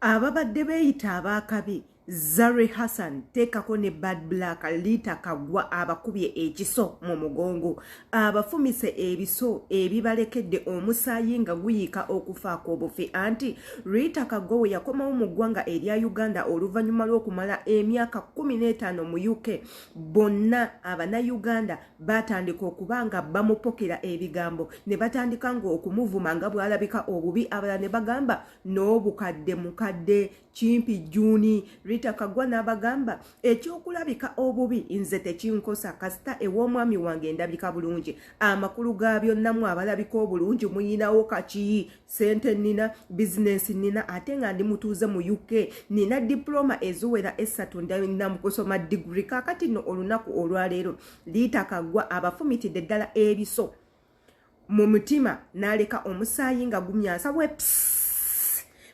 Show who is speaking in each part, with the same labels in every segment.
Speaker 1: Ababadde beeyita ab'akabi, Zari Hassan teekako ne Bad Black, Rita Kaggwa abakubye ekiso mu mugongo, abafumise ebiso ebibalekedde omusaayi nga guyiika okufaako obufi. Anti Rita Kaggwa we yakomawo mu ggwanga erya Uganda oluvannyuma lw'okumala emyaka 15 mu UK, bonna Abannayuganda baatandika okuba nga bamupokera ebigambo ne batandika ng'okumuvuma nga bw'alabika obubi, abalala ne bagamba n'obukadde mukadde kimpi Juni. Rita Kaggwa n'abagamba ekyokulabika obubi nze tekinkosa, kasita ew'omwami wange ndabika bulungi. Amakulu ga byonna mu abalabika obulungi muyinawo kaki? Sente nina, bizinensi nina, ate nga ndi mutuuze mu UK, nina diploma eziwera 3, ndina mu kusoma diguri. Kaakati nno olunaku olwaleero Rita Kaggwa abafumitidde ddala ebiso mu mutima n'aleka omusaayi nga gumyansa bwe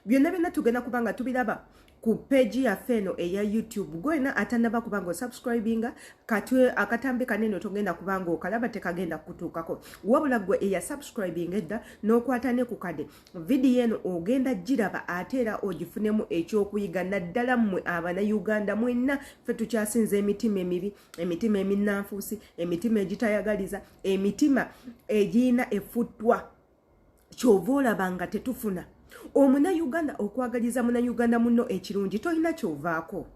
Speaker 1: byonna byonna. Tugenda kuba nga tubiraba ku peegi yaffe eno eya YouTube. Gwena atannaba kuba nga osubscribinga, kati akatambi kanene togenda kuba nga okalaba, tekagenda kukutuukako. Wabula gwe eya subscribinga edda n'okwata ne ku kade, vidiyo eno ogenda giraba ate era ogifunemu ekyokuyiga, naddala mmwe Abannayuganda mwenna. Ffe tukyasinza emitima emibi, emitima eminnanfuusi, emitima egitayagaliza, emitima egiyina effuttwa. Kyova olaba nga tetufuna Omunayuganda okwagaliza Munayuganda munno ekirungi, tolina kyovaako.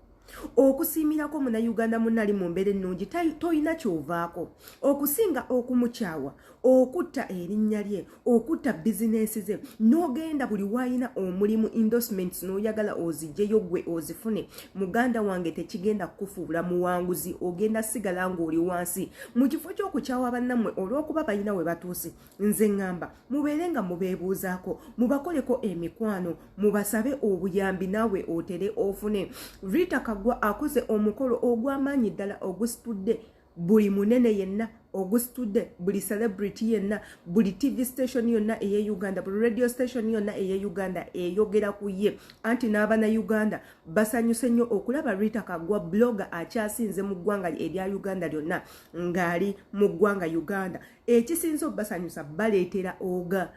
Speaker 1: Okusiimirako Munayuganda munno ali mu mbeera ennungi, tolina kyovaako, okusinga okumukyawa, okutta erinnya lye, okutta bizinensi ze, n'ogenda buli waalina omulimu, endorsements, n'oyagala ozigyeyo gwe ozifune. Muganda wange, tekigenda kukufuula muwanguzi, ogenda sigala ng'oli wansi. Mu kifo ky'okukyawa bannammwe olw'okuba balina we batuuse, nze ŋŋamba mubeere nga mubeebuuzaako, mubakoleko emikwano, mubasabe obuyambi, naawe otere ofune. Rita Kaggwa akoze omukolo ogw'amaanyi ddala ogusitudde buli munene yenna, ogusitudde buli celebrity yenna, buli TV station yonna eye Uganda, buli radio station yonna eye Uganda eyogera ku ye. Anti n'Abannayuganda basanyuse nnyo okulaba Rita Kaggwa, blogger akyasinze mu ggwanga erya Uganda lyonna ng'ali mu ggwanga Uganda. Ekisinze obbasanyusa, baleetera oga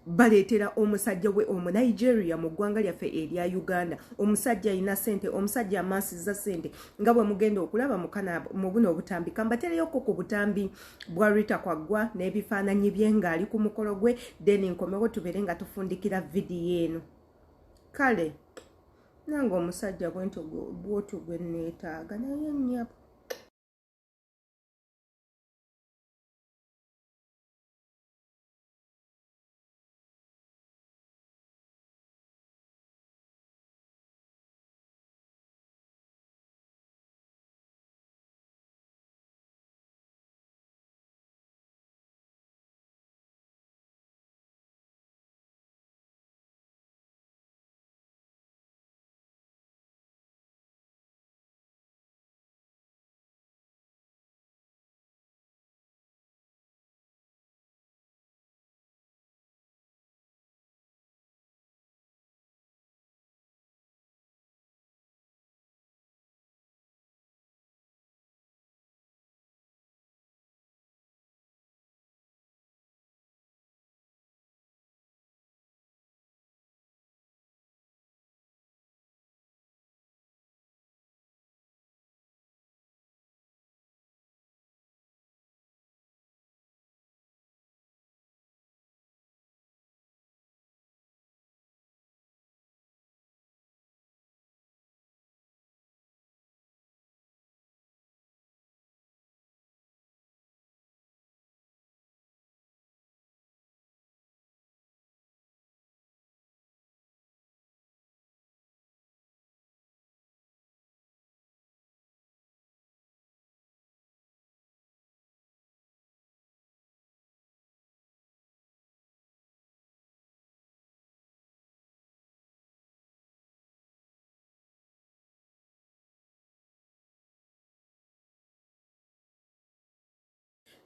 Speaker 1: baleetera omusajja we Omunigeria mu ggwanga lyaffe erya Uganda. Omusajja alina sente, omusajja amaasiza sente, nga bwe mugenda okulaba mu buno obutambi. Kambatereyoko ku butambi bwa Rita Kaggwa n'ebifaananyi bye ng'ali ku mukolo gwe, then nkomewo tubeere nga tufundikira vidiyo eno. Kale nange omusajja bwentyo bwotyo gwe neetaaga, naye nnyabo.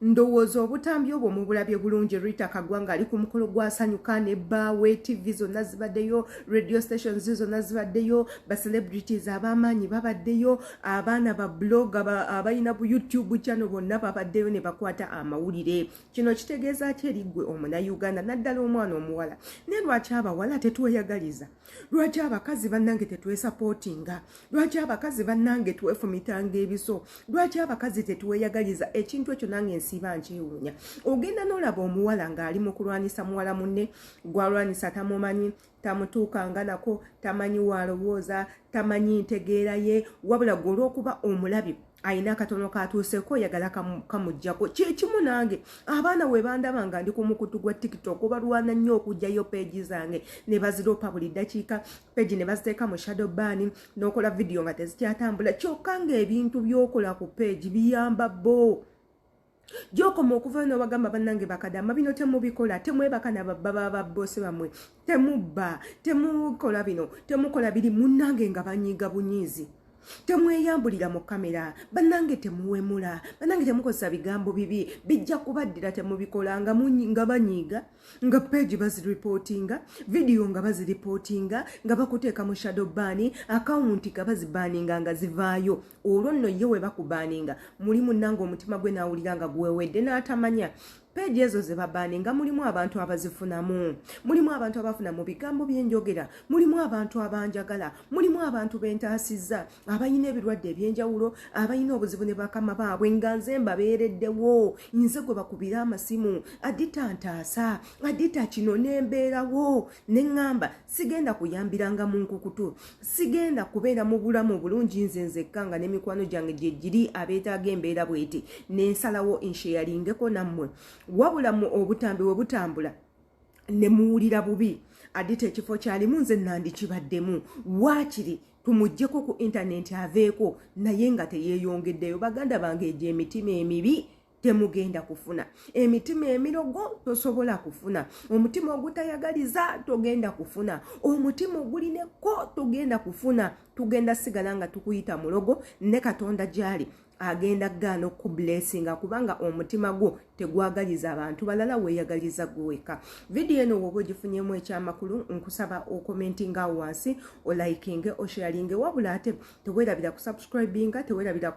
Speaker 1: Ndowooza obutambi obwo mubulabye bulungi. Rita Kagwa ng'ali ku mukolo gwasanyuka ne bbaawe. TV zonna zibaddeyo, radio stations zonna zibaddeyo, bacelebrities ab'amaanyi babaddeyo, abaana ba blog abalina bu YouTube channel bonna babaddeyo ne bakwata amawulire. Kino kitegeeza ki eri ggwe Omunauganda, naddala omwana omuwala? Naye lwaki abawala tetweyagaliza? Lwaki abakazi bannange tetwesapootinga? Lwaki abakazi bannange twefumitanga ebiso? Lwaki abakazi tetweyagaliza? Ekintu ekyo nange nsiiba nkyewuunya. Ogenda n'olaba omuwala ng'ali mu kulwanisa muwala munne gwalwanisa, tamumanyi, tamutuukanga nako, tamanyi waalowooza, tamanyi ntegeera ye, wabula gwe olw'okuba omulabi ayina akatono katuuseeko oyagala kamugjako. Kyekimu nange, abaana we bandaba nga ndi ku mukutu gwa TikTok, balwana nnyo okugjayo page zange ne baziropa buli ddakiika, page ne baziteeka mu shadow ban, n'okola vidiyo nga tezikyatambula, kyokka ng'ebintu by'okola ku page biyamba bo. Gyokoma okuvayo n'obagamba, "Bannange bakadama, bino temubikola, temwebaka nababba bababose bammwe, temubba, temukola bino, temukola biri," munnange nga banyiiga bunyiizi. "Temweyambulira mu kamera, bannange, temuwemula, bannange, temukozesa bigambo bibi, bijja kubaddira, temubikola." Nga banyiiga, nga page baziripootinga, vidiyo nga baziripootinga, nga bakuteeka mu shadow ban, akawunti nga bazibaninga nga zivaayo. Olwo nno ye we bakubaninga muli munnange omutima gwe naawulira nga gwewedde n'atamanya page ezo ze babaninga mulimu abantu abazifunamu, mulimu abantu abafuna mu bigambo byenjogera, mulimu abantu abanjagala, mulimu abantu bentaasizza abalina ebirwadde ebyenjawulo, abalina obuzibu ne bakama baabwe, nga nze mbabeereddewo, nze gwe bakubira amasimu, "Adita ntaasa, Adita kino," nembeerawo neŋŋamba sigenda kuyambiranga mu nkukutu, sigenda kubeera mu bulamu bulungi nze nzekka nga n'emikwano gyange gye giri abeetaaga embeera bweti, nensalawo nsheyaringeko nammwe. Wabula mu obutambi we butambula ne muwulira bubi, "Adita ekifo kyalimu nze nandikibaddemu, waakiri tumuggyeko ku intaneti aveeko," naye nga teyeeyongeddeyo. Baganda bange, egyo emitima emibi temugenda kufuna. Emitima emirogo tosobola kufuna, omutima ogutayagaliza togenda kufuna, omutima ogulineko togenda kufuna. Tugenda sigala nga tukuyita mulogo, ne Katonda gyali agenda gaana okublessinga kubanga omutima gwo tegwagaliza abantu balala, weeyagaliza gwe wekka. Vidiyo eno woba ogifunyemu ekyamakulu, nkusaba okomentinga awo wansi, olikinge, osharinge, wabula ate teweerabira kusubscribinga, teweerabira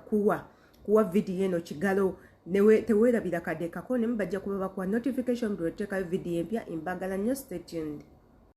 Speaker 1: kuwa vidiyo eno kigalo, teweerabira kadde kako ne mubajja kuba bakuwa notification bwe oteekayo vidiyo empya. Mbagala nnyo, stay tuned.